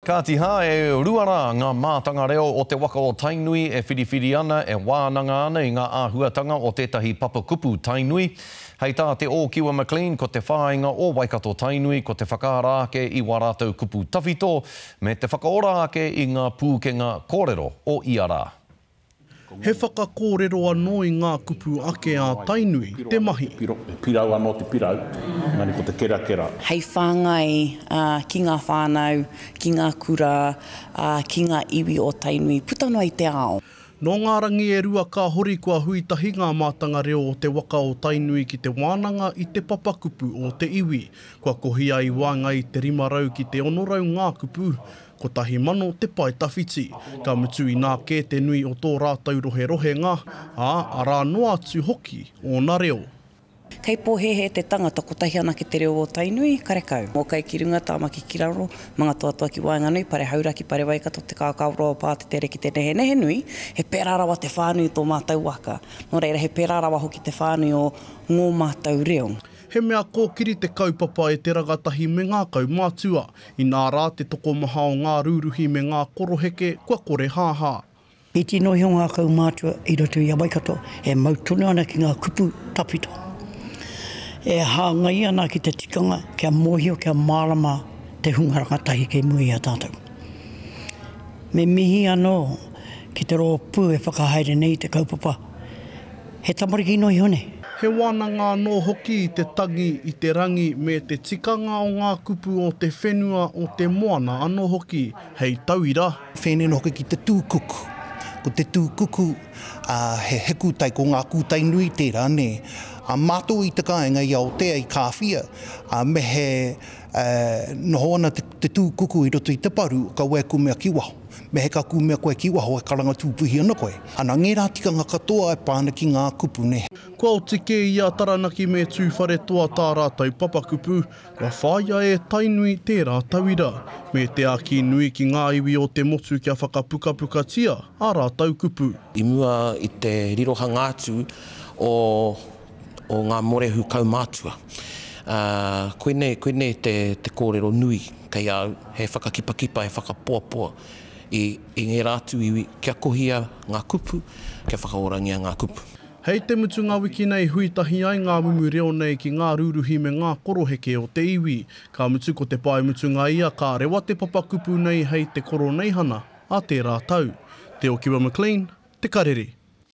Kāti hā, e rua rā ngā mātanga reo o te waka o Tainui e whiriwhiri ana, e wānanga ana i ngā āhuatanga o tētahi papakupu Tainui. Hei tā Te Ōkiwa McLean, ko te whāinga o Waikato-Tainui ko te whakaara ake i wā rātou kupu tawhito me te whakaora ake i ngā pūkenga kōrero o ia rā. He whakakōrero anō i ngā kupu ake a Tainui te mahi. He pirau anō te pirau, engari ko te kerakera. Hei whāngai ki ngā whānau, ki ngā kura, ki ngā iwi o Tainui puta noa i te ao. Nō ngā rangi e rua ka hori kua hui tahi ngā mātanga reo o te waka o Tainui ki te wānanga i te papakupu o te iwi. Kua kohia i waenga i te 500 ki te 600 ngā kupu, 1000 te pae tawhiti. Ka mutu inā kē te nui o tō rātou roherohenga, ā, arā noa atu hoki ōna reo. Kei pōhēhē te tangata kotahi anake te reo o Tainui, karekau. Mōkai ki runga, Tāmaki ki raro, Mangatoatoa ki waenganui, Pare Hauraki, Pare Waikato, Te Kākāroa o Pātetere ki te Nehenehenui, he pērā rawa te whānui o tō mātou waka. Nō reira, he pērā rawa hoki te whānui o ngō mātou reo. He mea kōkiri te kaupapa e te rangatahi me ngā kaumātua, inā rā te tokomaha o ngā rūruhi me ngā koroheke kua korehāhā. Iti noa iho ngā kaumātua i roto i a Waikato e mau tonu ana ki ngā kupu tawhito. E hāngai ana ki te tikanga kia mōhio, kia mārama te hunga rangatahi kei mua i a tātou. Me mihi anō ki te rōpū e whakahaere nei i te kaupapa He tamariki noa iho nei. He wānanga anō hoki i te tangi, i te rangi, me te tikanga o ngā kupu o te whenua, o te moana anō hoki. Hei tauira. Whēnei anō hoki ki te tūkuku. Ko te tūkuku, ā, he, he kūtai, ko ngā kūtai nui tērā, nē. Ā, mātou i te kāinga i Aotea, i Kāwhia, ā, me he, ā, noho ana te, te tūkuku i roto i te paru, kaua e kumea ki waho. Me he ka kūmea koe ki waho e karanga tūpuhi ana koe. Ana, ngērā tikanga katoa e pā ana ki ngā kupu, nē. Kua oti kē i a Taranaki me Tūwharetoa tā rātou papakupu, kua whāia e Tainui tērā tauira, me te āki nui ki ngā iwi o te motu kia whakapukapukatia ā rātou kupu. I mua i te rirohanga atu o o ngā morehu kaumātua. Ā, koinei, koinei te, te kōrero nui kei a au, he whakakipakipa, he whakapoapoa i, i ngērā atu iwi kia kohia ngā kupu, kia whakaorangia ngā kupu. Hei te mutunga wiki nei hui tahi ai ngā mumu reo nei ki ngā rūruhi me ngā koroheke o te iwi. Ka mutu ko te pae mutunga ia ka rewa te papakupu nei hei te Koroneihana a tērā tau. Te Okiwa McLean, Te Karere.